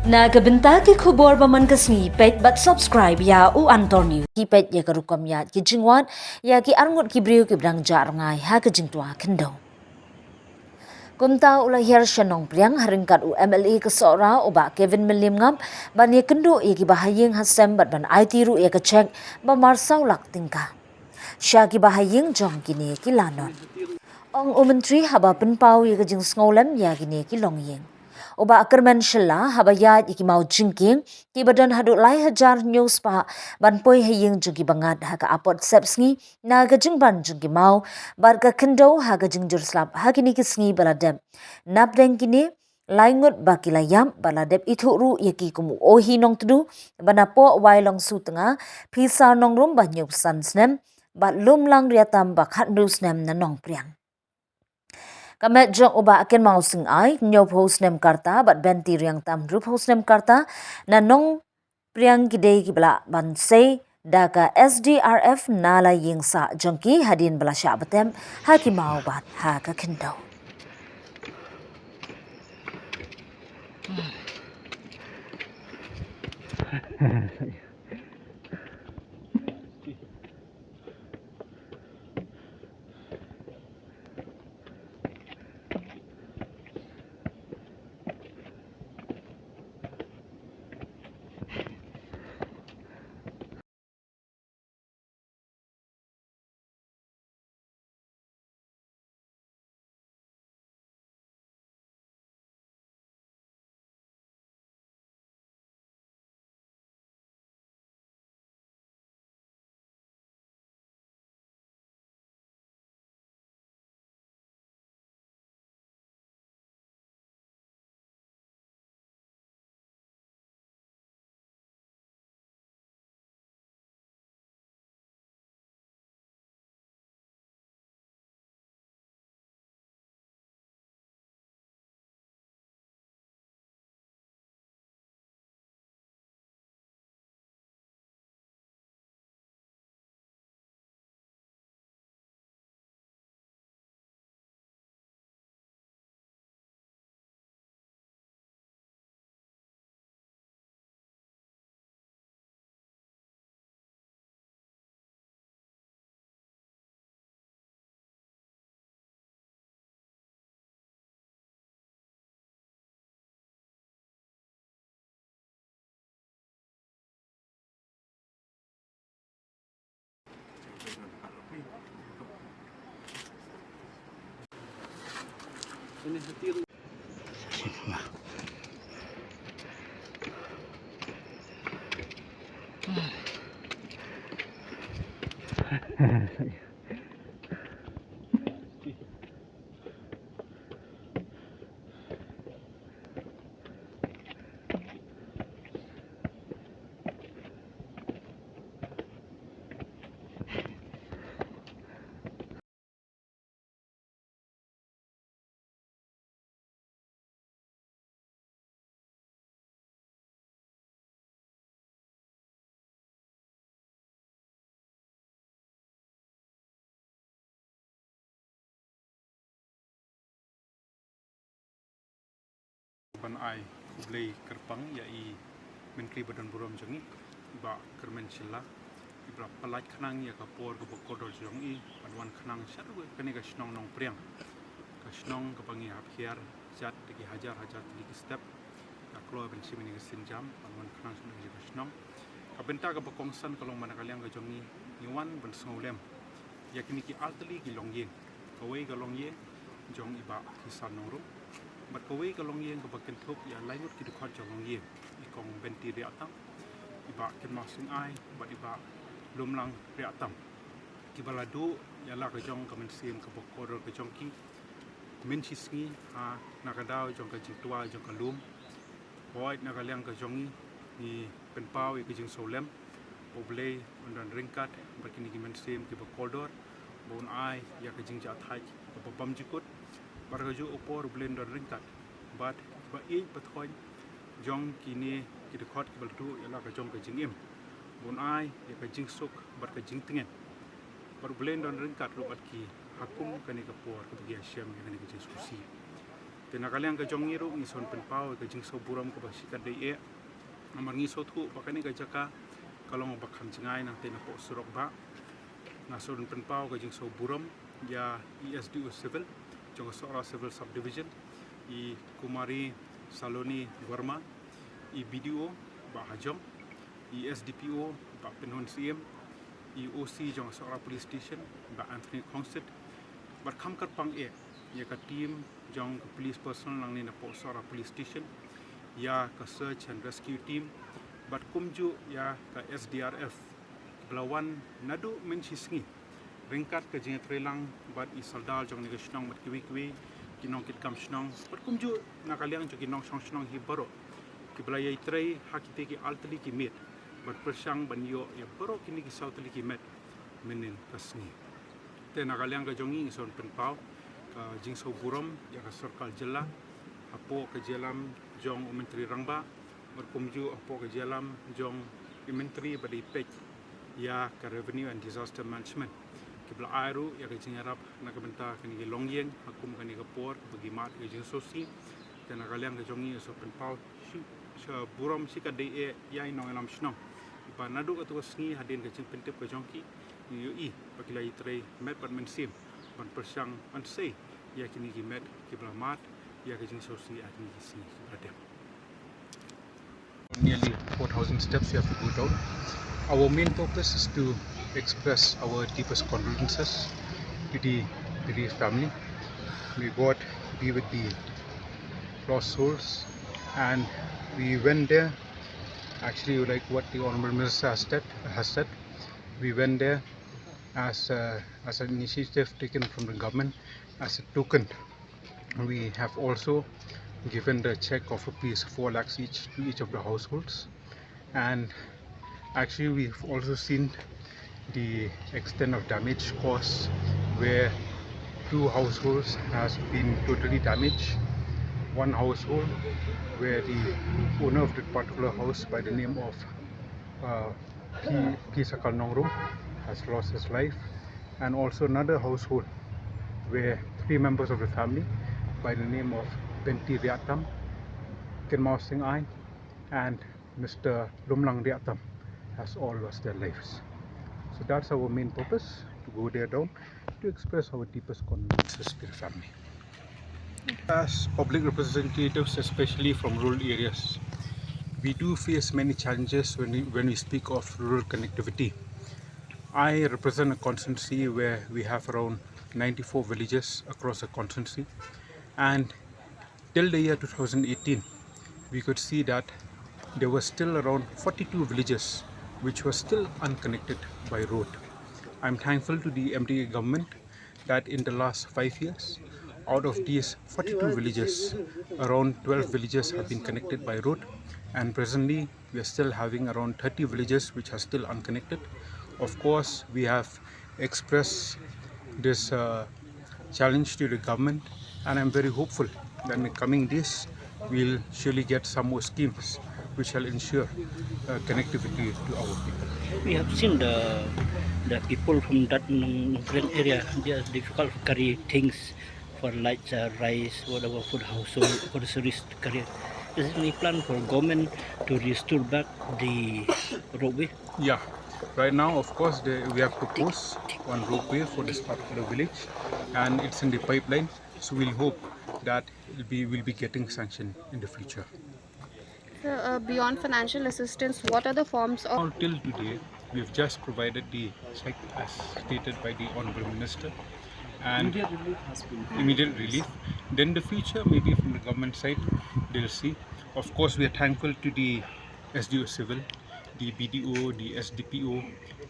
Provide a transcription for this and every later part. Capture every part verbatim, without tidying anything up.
Na ka bynta ki khubor ba man ka sngi, peit bad subscribe ïa U Antor News. Ki peit ïa ka rukom ïaid ki jingwad ïa ki arngut ki briew kiba dang jah rngai ha ka jingtwa khyndew. Kumta u la hiar sha Nongpriang ha ryngkat u M L A ka Sohra u Bah Kevin Mylliem Ngap ban ïakynduh ïa kiba ha ïing ha sem bad ban aiti ruh ïa ka cheque ba mar saw lak tyngka sha kiba ha ïing jong kine ki lanon. Ong u Myntri haba pynpaw ïa ka jingsngewlem ïa kine ki longïing. U Bah Kyrmen Shylla haba ïaid ïa ki maw jingkieng kiba don haduh lai hajar hynñiew spah ban poi ha ïing jong ki bangad ha ka apot sepsngi na ka jingban jong ki maw bad ka khyndew ha ka jingjur slap ha kine ki sngi ba la dep. Napdeng kine, lai ngut ba ki la ïap bad la dep ithuh ruh ïa ki kum u Ohi Nongtdu ba napoh Wailong Sutnga, Phisar Nongrum ba hynñiew phew san snem bad Lumlang Riatam ba khathynriew snem na Nongpriang. Ka met jong u Bah Kynmaw Sing Ai, hynñiewphew snem ka rta bad Benti Riangtam, hynriewphew snem ka rta, na Nongpriang ki dei kiba lah ban sei da ka S D R F na la ïing sah jong ki hadien ba la shah btep ha ki maw bad ha ka khyndew. Ban ai khublei kyrpang ïa i Myntri ba don burom jong ngi, i Bah Kyrmen Shylla, iba la pynlait khnang ïa ka por kaba kordor jong i ban wan khnang sha kane ka shnong Nongpriang, ka shnong kaba ngi hap hiar jat da ki hajar hajar tylli ki step, ka kloi ban shim ïa kane ka sienjam ban wan khnang sha kane ka shnong. Ka bynta kaba kongsan ka long ba na ka liang ka jong ngi, ngi wan ban sngewlem ïa kine ki artylli ki longïing. Kawei ka longïing jong i Bah Phisar Nongrum, bad kawei ka longïing kaba kynthup ïa lai ngut ki dkhot jong longïing, i Kong Benti Riahtam, i Bah Kynmaw Sing Ai bad i Bah Lumlang Riahtam, kiba la duh ïa la ka jong ka mynsiem kaba kordor ka jong ki mynshisngi ha na ka daw jong ka jingtwa jong ka lum. Hooid, na ka liang ka jong ngi, ngi pynpaw ïa ka jingsngewlem ba U Blei un don ryngkat bad kine ki mynsiem kiba kordor, ba un ai ïa ka jingjahthait kaba bym jukut. Bad ha kajuh ka por U Blei un don ryngkat bad kiba ïeit ba thoiñ jong kine ki dkhot kiba la duh ïa la ka jong ka jingim, ba un ai ïa ka jingsuk bad ka jingtngen. Bad U Blei un don ryngkat ruh bad ki ha kum kane ka por kaba ki ïashem ïa kane ka jingsngewsih. Te na ka liang ka jong ngi ruh ngi sngewbha pynpaw ïa ka jingsngewburom kaba shikatdei eh. Namar ngi sngewthuh ba kane ka jaka ka long ba kham jngai nangta napoh surok bah. Nga sngewbha pynpaw ka jingsngewburom ïa i S D O Civil jong ka Sohra Civil Subdivision, i Kumari Saloni Verma, i B D O Bah Hajong, i S D P O Bah Pynhun Syiem, i O C jong ka Sohra Police Station Bah Anthony Khongsit, bad kham kyrpang eh ïa ka team jong ka police personnel nangne napoh Sohra Police Station, ïa ka search and rescue team, bad kumjuh ïa ka S D R F, ba la wan naduh mynshisngi ryngkat ka jingïatreilang bad i sordar jong kane ka shnong bad kiwei kiwei ki nongkitkam shnong, bad kumjuh na ka liang jong ki nongshong shnong hi baroh kiba la ïatrei ha kitei ki artylli ki miet ban pyrshang ban ïoh ïa baroh kine ki sawtylli ki met mynhynnin ka sngi. Te na ka liang ka jong ngi ngi sngewbha pynpaw ka jingsngewburom ïa ka sorkar jylla hapoh ka jingïalam jong u Myntri Rangbah, bad kumjuh hapoh ka jingïalam jong i Myntri ba dei peit ïa ka Revenue and Disaster Management, kiba la ai ruh ïa ka jingïarap na ka bynta kane ka longïing ha kum kane ka por ba ngi mad ïa ka jingsngewsih. Te na ka liang ka jong ngi ngi sngewbha pynpaw shi, shi burom shikatdei eh ïa i nongïalam shnong ba naduh katto ka sngi hadien ka jingpyntip ka jong ki, ngi ïohi ba ki la ïatrei met bad mynsiem ban pyrshang ban sei ïa kine ki met kiba la mad ïa ka jingsngewsih ha kine ki sngi kiba la dep. Nearly four thousand steps we have to go down. Our main purpose is to express our deepest condolences to the bereaved family. May God be with the lost souls. And we went there, actually, like what the Honorable Minister has said, has said, we went there as a, as an initiative taken from the government as a token. We have also given the check of rupees four lakhs each to each of the households, and actually we've also seen the extent of damage caused, where two households has been totally damaged. One household where the owner of that particular house by the name of uh, P, P Sakal Nongrum has lost his life, and also another household where three members of the family by the name of Benti Riatam, Kinmao Singh Ain, and Mister Lumlang Riatam has all lost their lives. So that's our main purpose, to go there down to express our deepest condolences to the family. As public representatives, especially from rural areas, we do face many challenges when we, when we speak of rural connectivity. I represent a constituency where we have around ninety-four villages across the constituency, and till the year two thousand eighteen, we could see that there were still around forty-two villages which were still unconnected by road. I'm thankful to the M D A government that in the last five years, out of these forty-two villages, around twelve villages have been connected by road, and presently we are still having around thirty villages which are still unconnected. Of course, we have expressed this uh, challenge to the government, and I'm very hopeful that in the coming days we'll surely get some more schemes which shall ensure uh, connectivity to our people. We have seen the the people from that Nongkrem area, they are difficult to carry things for, like, uh, rice, whatever food, household groceries to carry. Is there any plan for government to restore back the roadway? Yeah, right now, of course, the, we have proposed one roadway for this particular village, and it's in the pipeline. So we'll hope that it'll be, we'll be getting sanction in the future. So, uh, beyond financial assistance, what are the forms of... Now, till today, we have just provided the check as stated by the Honorable Minister, and immediate relief has been, immediate relief. Then the future, maybe from the government side, they'll see. Of course, we are thankful to the S D O Civil, the B D O, the S D P O,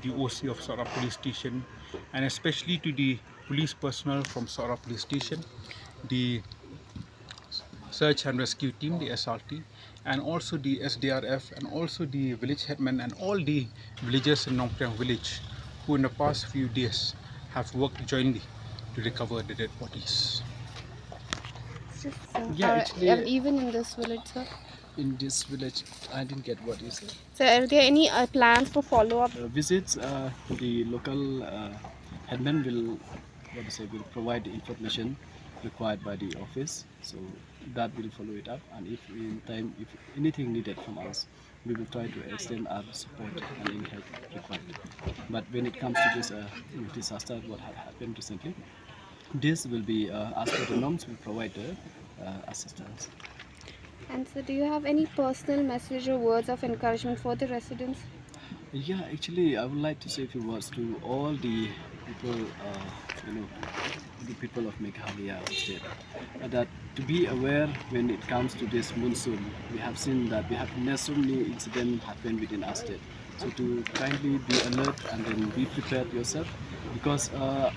the O C of Sohra Police Station, and especially to the police personnel from Sohra Police Station, the search and rescue team, the S R T, and also the S D R F, and also the village headman and all the villagers in Nongpriang village, who in the past few days have worked jointly to recover the dead bodies. Just, uh, yeah, uh, actually, and even in this village, sir? In this village, I didn't get what you said. So are there any, uh, plans for follow-up? Uh, visits, uh, the local, uh, headman will, what to say, will provide information required by the office. So that will follow it up, and if in time, if anything needed from us, we will try to extend our support and any help required. But when it comes to this uh, disaster, what had happened recently, this will be uh, as per the norms, we provide the uh, assistance. And so, do you have any personal message or words of encouragement for the residents? Yeah, actually, I would like to say a few words to all the people, uh, you know, the people of Meghalaya state, uh, that to be aware when it comes to this monsoon. We have seen that we have seen so many incidents happen within our state. So to kindly be alert and then be prepared yourself, because uh,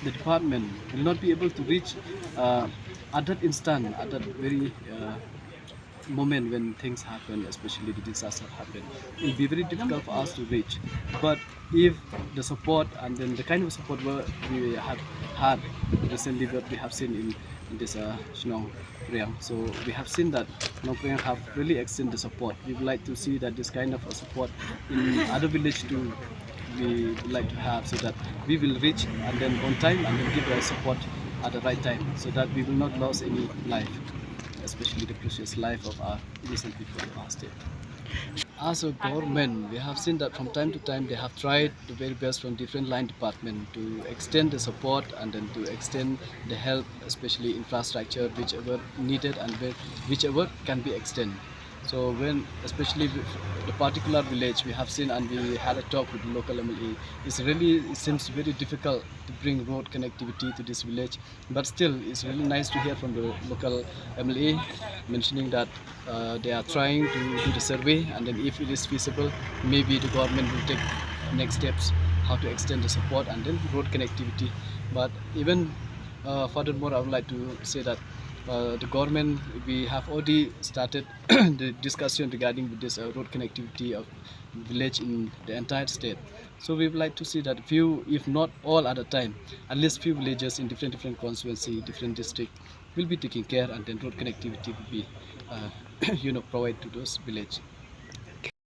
the department will not be able to reach uh, at that instant, at that very uh, moment when things happen, especially the disaster happen. It will be very difficult for us to reach. But if the support and then the kind of support we have had recently, what we have seen in, in this uh, Shnong Priang. So we have seen that Nongpriang have really extended the support. We would like to see that this kind of a support in other village too, we would like to have, so that we will reach and then on time and then give the support at the right time, so that we will not lose any life, especially the precious life of our innocent people of our state. As a government, we have seen that from time to time they have tried the very best from different line department to extend the support and then to extend the help, especially infrastructure, whichever needed and where- whichever can be extended. So when, especially with the particular village, we have seen and we had a talk with the local M L A. It's really, it seems very difficult to bring road connectivity to this village, but still it's really nice to hear from the local M L A mentioning that uh, they are trying to do the survey, and then if it is feasible, maybe the government will take next steps how to extend the support and then road connectivity. But even uh, furthermore, I would like to say that uh, the government, we have already started the discussion regarding this uh, road connectivity of village in the entire state. So we would like to see that few, if not all at a time, at least few villages in different different constituency, different district will be taking care, and then road connectivity will be uh, you know, provided to those village.